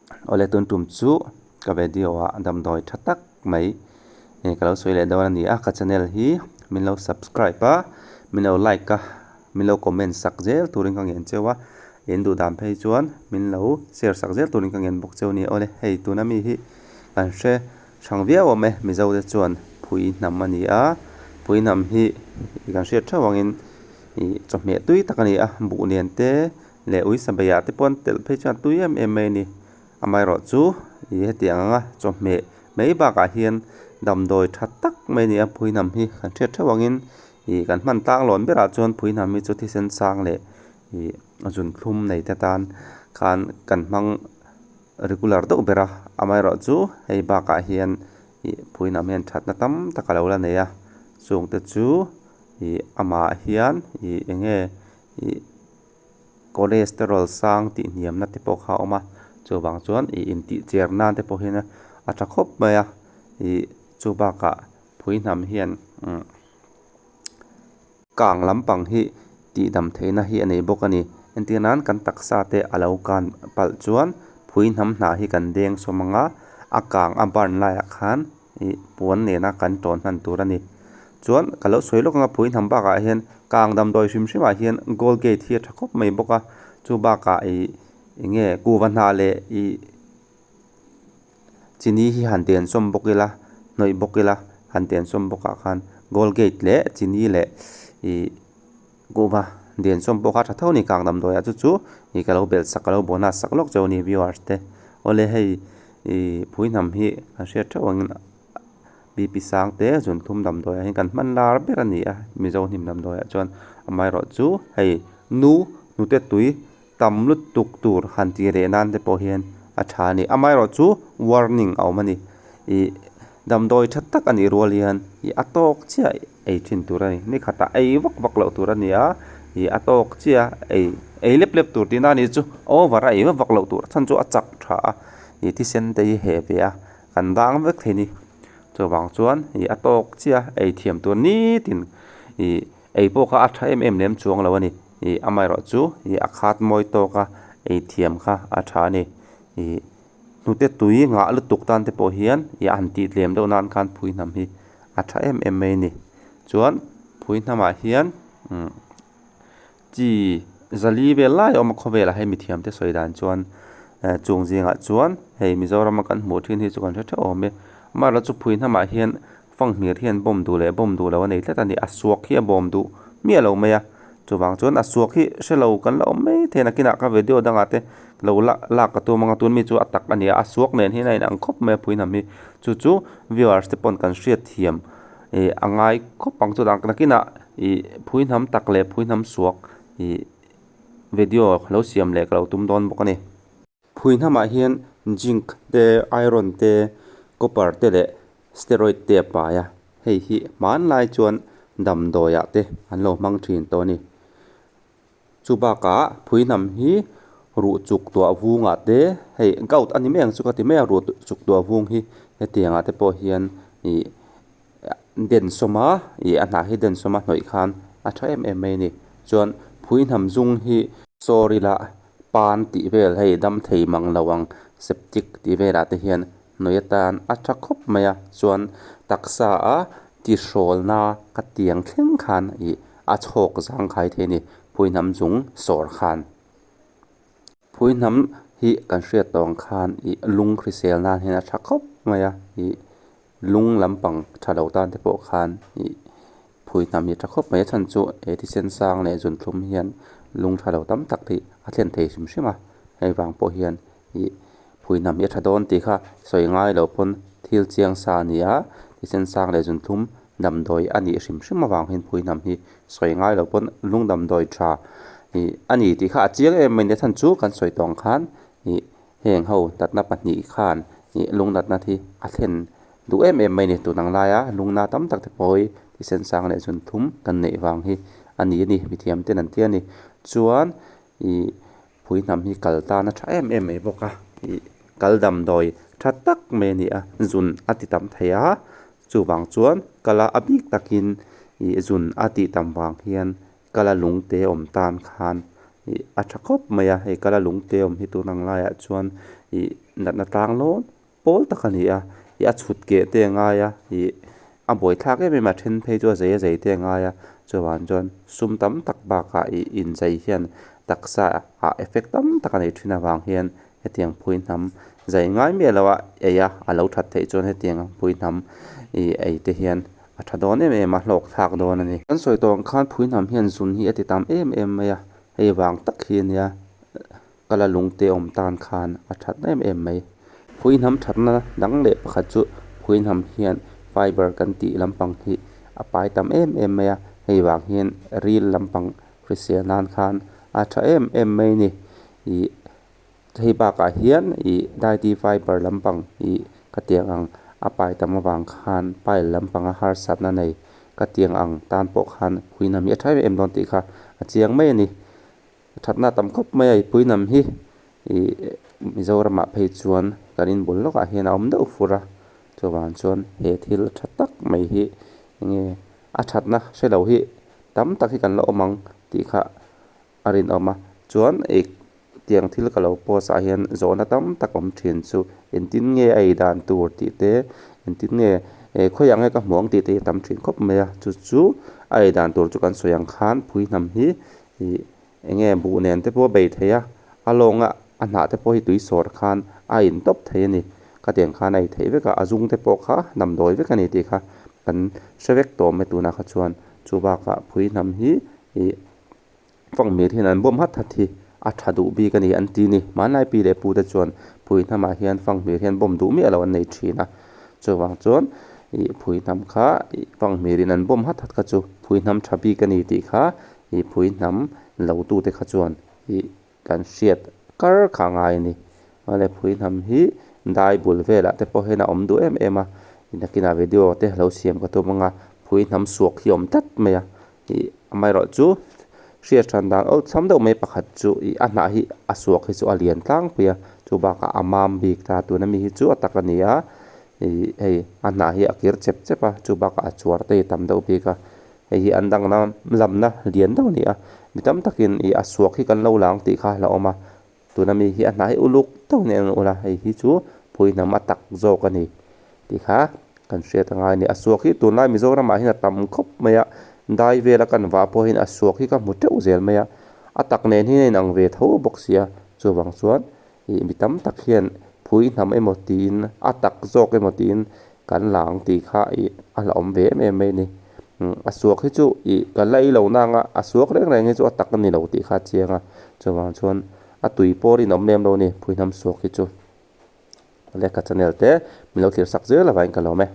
Awle tun tum chu ka video ah damdawi tha tak mai ka lo sawi leh dawn a ni a, ka channel hi min lo subscribe a, min lo like a, min lo comment sak zel turin ka ngen cheu a, in duh dan phei chuan min lo share sak zel turin ka ngen bawk cheu a ni. Awle hei tuna mi hi kan hre hrang viau awm e, Mizo te chuan phui hnam a ni a, phui hnam hi kan hriat theuh angin ih chawhmeh tui tak a ni a, buh nen te leh ui sabeiah te pawh an telh phei chuan a tui em em mai a ni. Amaherawh chu ih hetiang anga chawhmeh mai bakah hian damdawi tha tak mai a ni a, phuihnam hi kan hriat theuh angin ih kan hman tlang lawn berah chuan phuihnam hi chu thisen sang leh ih zunthlum nei te tan khan kan hmang regular deuh ber a. Amaherawh chu hei bakah hian ih phuihnam hian thatna tam tak a lo la nei a, chungte chu ih amah hian ih eng nge ih. Cholesterol sang tih hniamna te pawh kha a awm a, chuvang chuan ih intih cher nan te pawh hian a tha khawp mai a, ih chu bakah phui hnam hian umm kang lampang hi tih dam theihna hi a nei bawk a ni. Entir nan kan taksa te a lo kan palh chuan phui hnam hnah hi kan deng sawm ang a, a kang a burn laiah khan ih puan nena kan tawn hman tur a ni. Chuan ka lo sawi lawk anga phui hnam bakah hian kang damdawi hrim hrimah hian Colgate hi a tha khawp mai bawk a, chu bakah ih eng nge kuhva hnah leh ih chini hi han den sawm bawk ila hnawih bawk ila han den sawm bawk ah khan Colgate leh chini leh ih kuhva den sawm pawh kha a tha tho a ni kang damdawi ah chu chu ih ka lo belh sak ka lo bonus sak lawk chauh a ni viewers te awle hei ih phui hnam hi kan hriat theuh angin BP sang te zunthum damdawi ah hian kan hman lar ber a ni a mizo hnim damdawi ah chuan amaherawh chu hei nu hnute tui tam lutuk tur han tih reh nan te pawh hian a tha a ni. Amaherawhchu warning a awm a ni. Ih damdawi tha tak a nih rual hian ih a tawk chiah ei thin tur a ni. Ni khatah ei vak vak loh tur a ni a, ih a tawk chiah ei ei lep lep tur tihna a nih chu over a ei vak vak loh tur a chhan chu a chak tha a, ih thisen te hi heh ve a kan dang vek thei a ni. Chuvang chuan ih a tawk chiah ei thiam tur nitin ih. Ei pawh kha a tha em em lem chuang lo a ni. Ih amaherawh chu ih a khat mawi tawk a ei thiam kha a tha a ni. Ih hnute tui ngah lutuk tan te pawh hian ih a han tih tlem deuh nan khan phui hnam hi a tha em em mai a ni. Chuan phui hnamah hian umm chi zali vel lai a awm a khawvelah hei mithiam te sawi dan chuan eh chung zingah chuan hei Mizorama kan hmuh thin hi chu kan hre theuh awm e. Amaherawh chu phui hnamah hian Fanghmir hian bawm duh leh bawm duh lo a nei tlat a ni. A suak hi a bawm duh miah lo mai a. Chuvang chuan a suak hi hre lo kan la awm mai thei nakinah ka video dangah te lo la lak ka tum anga tun mi chu a tak a ni a. A suak nen hian a inang khawp mai a phui hnam hi. Chu chu viewers te pawn kan hriat thiam ih a ngai khawp ang chutah nakinah ih phui hnam tak leh phui hnam suak ih video lo siam leh ka lo tum dawn bawk a ni. Phui hnamah hian zinc te, iron te, copper te leh steroid te a pai a, hei hi hmanlai chuan damdawiah te an lo hmang thin tawh a ni. Chu bakah phui hnam hi ruh chuk tuah vungah te hei gout a ni mai ang chu ka ti mai a ruh chuk tuah vung hi hetiangah te pawh hian ih den sawm a ih a hnah hi den sawm a hnawih khan a tha em em mai a ni. Chuan phui hnam zung hi sawr ila pan tih vel hei dam thei mang lo ang septic tih velah te hian hnawih atan a tha khawp mai a chuan taksa a tihrawlna ka tiang thleng khan ih a chhawk zangkhai thei a ni phui hnam chung sawr khan. Phui hnam hi kan hriat tawh ang khan ih lung hrisel nan hian a tha khawp mai a ih lung lampang tha lo tan te pawh khan ih phui hnam hi a tha khawp mai a chhan chu he thisen sang leh zunthlum hian lung tha lo tam tak hi a thlen thei hrim hrim a hei vang pawh hian ih phui hnam hi a tha dawn tih kha sawi ngai loh pawn thil chiang sa a ni a thisen sang leh zunthlum damdawi a nih hrim hrim avang hian phui hnam hi sawi ngai loh pawn lung damdawi tha ih a ni tih kha a chiang em mai a chhan chu kan sawi tawh ang khan ih heng ho natna pahnih khan ih lung natna hi a thlen duh em em mai a ni tun ang laia lungna tam tak te pawh hi thisen sang leh zunthum kan neih vang hi a ni a ni mithiam ten an ti a ni chuan ih Phui hnam hi kal tan a tha em em mai bawk a, ih kal damdawi tha tak mai a ni a, zun a ti tam thei a, chuvang chuan kala a bik takin ih zun a tih tam vang hian kala lung te awm tan khan ih a tha khawp mai a, hei kala lung te awm hi tun ang laiah chuan ih. Natna tlanglawn pawl tak a ni a ih a chhut keh te a ngai a ih a buaithlak em em a a then phei chu a zei a zei te a ngai a chuvang chuan sum tam tak bakah ih inchei hian taksa ah effect tam tak a neih thin avang hian hetiang phuihnam zai ngai miah lo a ei a alo that theih chuan hetiang phuihnam ih ei te hian a tha dawn em em a hlawk thlak dawn a ni. Kan sawi tawh ang khan phuihnam hian zun hi a ti tam em em mai a hei vang tak hi ania kala lung te awm tan khan a that em em mai. Phuihnam thatna dang leh pakhat chu phuihnam hian fiber kan tih lampang hi a pai tam em em mai a hei vang hian ril lampang hrisel nan khan a tha em em mai a ni ih hei bakah hian ih diety fiber lampang ih khatiang ang a pai tam avang khan pile lampanga harsatna nei ka tiang ang tan pawh khan phuihnam hi a tha em em dawn tih kha a chiang mai a ni. Thatna tam khawp mai a ih phuihnam hi ih Mizoramah phei chuan kan inbul lawkah hian a awm deuh fur a chuvang chuan he thil tha tak mai hi enge a thatna hre lo hi tam tak hi kan la awm ang tih kha a rinawm a chuan ih tiang thil ka lo post ah hian zawhna tam tak awm thin chu engtin nge a ei dan tur tih te engtin nge eh khawiah nge ka hmuh ang tih te hi a tam thin khawp mai a chu chu a ei dan tur chu kan sawi ang khan phuihnam hi ih eng nge buh nen te pawh a bei thei a a lawnga a hnah te pawh hi tui sawr khan a in tawp thei a ni khatiang khan a ei theih vek a a zung te pawh kha damdawi vek a ni tih kha kan hre vek tawh mai tunah kha chuan chu bakah phui hnam hi ih fanghmir hian an bawm hat hat hi a tha duh bik a ni an ti a ni hmanlai pi leh pu te chuan phui hnamah hian fanghmir hian bawm duh miah lo an nei thin a chuvang chuan ih phui hnam kha ih fanghmir in an bawm hat hat kha chu phui hnam tha bik a ni tih kha ih phui hnam lo tute kha chuan ih kan hriat kar kha a ngai a ni awle phui hnam hi dai bul velah te pawh hian a awm duh em em a nakinah video te lo siam ka tum anga phui hnam suak hi a awm tlat mai a ih amaherawhchu hriat hran dan awlsam deuh mai pakhat chu ih a hnah hi a suak hi chu a lian tlangpui a chu bakah a mam bik ta tuna mi hi chu a tak a ni a ih hei a hnah hi a kir chep chep a chu bakah a chuar te hi a tam deuh bik a hei hi an danglam lamna lian deuh a ni a mi tam takin ih a suak hi kan lo lang tih kha a la awm a tuna mi hi a hnah hi uluk deuh nen an ul a hei hi chu phui hnam a tak zawk a ni tih kha kan hriat a ngai a ni a suak hi tunlai Mizoramah hian a tam khawp mai a dai vela kan vah pawh hian a suak hi ka hmu teuh zel mai a a tak nen hian a inang ve tho bawk sia chuvang chuan ih mi tam tak hian phui hnam emaw tiin a tak zawk emaw tiin kan la ang tih kha ih a la awm ve em em mai a ni a suak hi chu ih kan la ei lo nang a a suak reng reng hi chu a tak a ni lo tih kha a chiang a chuvang chuan a tui pawr in a awm lem lo a ni phui hnam suak hi chu lehkha channel te min lo thlir sak zel avangin ka lawm e.